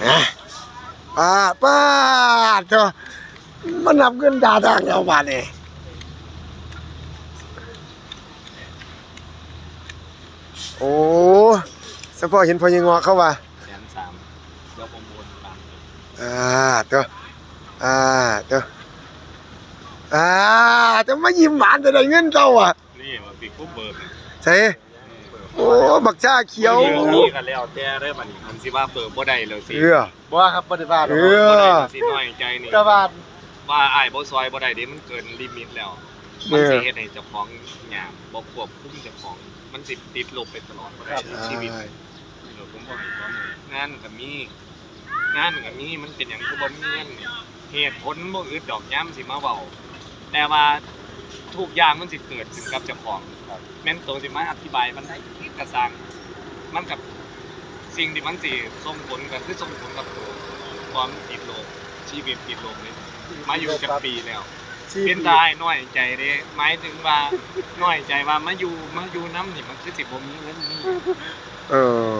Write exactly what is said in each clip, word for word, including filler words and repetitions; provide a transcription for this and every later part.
อ่ะ อ่า ป้าดโธ่ มานับเงินท่าทางแล้วบาดนี้ โอ้ เฉพาะเห็นพ่อใหญ่เงาะเขาว่า แสนสาม เดี๋ยวผมโอนตังค์ อ่า โธ่ อ่า โธ่ อ่า จะมายิ้มหวานจะได้เงินเจ้าอ่ะ นี่มันสิครบเบอร์ ใส่ โอ้ บักชาเขียว นี่ก็แล้วแต่เด้อบัดนี้ คันสิว่าเบอร์บ่ได้แล้วสิ เออ บ่ครับ บ่ได้ว่าดอก เออ บ่ได้แล้วสิน้อยใจนี่ แต่ว่า ว่าอ้ายบ่ซอยบ่ได้เด้ มันเกินลิมิตแล้ว เออ มันสิเฮ็ดให้เจ้าของยาก บ่ควบคุมเจ้าของ มันสิติดลบไปตลอดบ่ได้ ครับ ในชีวิต ใช่ เออ ผมบ่ให้ความรู้ งานก็มี งานก็มี มันเป็นหยังคือบ่มีเงินนี่ เหตุผลมันบ่อึดดอกยามสิมาเว้า แต่ว่าทุกอย่างมันสิเกิดขึ้นกับเจ้าของ ครับ แม่นโตสิมาอธิบายมันได้ก็ซ่าง มันกับสิ่งที่มันสิส่งผลก็คือส่งผลกับโต ความติดลบ ชีวิตติดลบเลย มาอยู่จักปีแล้ว ชีวิต เป็นตาอ้ายน้อยใจเด้ หมายถึงว่าน้อยใจว่ามาอยู่ มาอยู่นำนี่มันคือสิบ่มีเงินมี เออ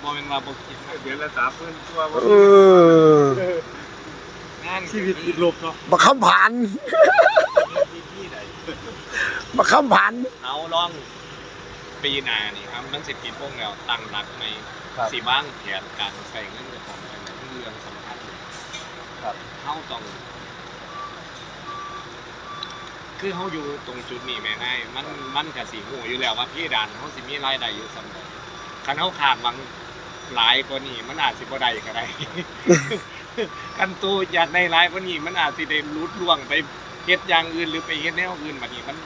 บ่แม่นว่าบ่คิดนะ เดือนละสามหมื่นกว่า เออ งาน ชีวิตติดลบเนาะ บักคำผาน มีที่ใด บักคำผาน เอาลอง ปีหน้านี่ครับ มันสิปิดวงแล้ว ตั้งหลักใหม่ ครับ สิวางแผนการใช้เงินเจ้าของจั่งใด เรื่องสำคัญ ครับ เฮาต้อง คือเฮาอยู่ตรงจุดนี้แหมนาย มัน มันก็สิฮู้อยู่แล้วว่าเพดานเฮาสิมีรายได้อยู่ส่ำใด คันเฮาคาดหวังหลายกว่านี้ มันอาจสิบ่ได้ก็ได้ คันโตอยากได้หลายกว่านี้ มันอาจสิได้หลุดล่วงไปเฮ็ดอย่างอื่น หรือไปเฮ็ดแนวอื่น บัดนี้มัน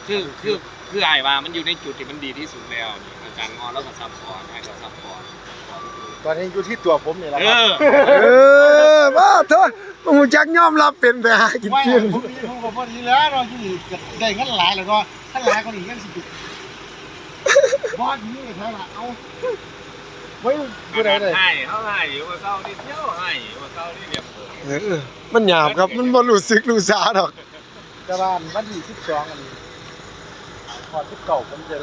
คือ คือ คืออ้ายว่ามันอยู่ในจุดที่มันดีที่สุดแล้วนี่ อาจารย์เงาะลาวก็ซัพพอร์ต อ้ายก็ซัพพอร์ต ตอนนี้อยู่ที่ตัวผมนี่แหละครับ เออ เออ ว่าเถอะ บ่รู้จักยอมรับเป็นแต่หากิน ไม่ เพี้ยน ผมมี ผมก็พอดีแล้วเนาะ ที่นี่ก็ได้เงินหลายแล้วเนาะ ถ้าหลายกว่านี้ยังสิบ่ดีแท้ล่ะ เอา ไว้ผู้ใดเลย ให้ เขาให้อยู่ว่าเศร้านิดเดียว ให้อยู่ว่าเศร้านิดเดียว เออ มันหยาบครับ มันบ่รู้สึกรู้สาดอก แต่ว่าวันที่สิบสองอันนี้ ฮอดสิบเก้าผมจะ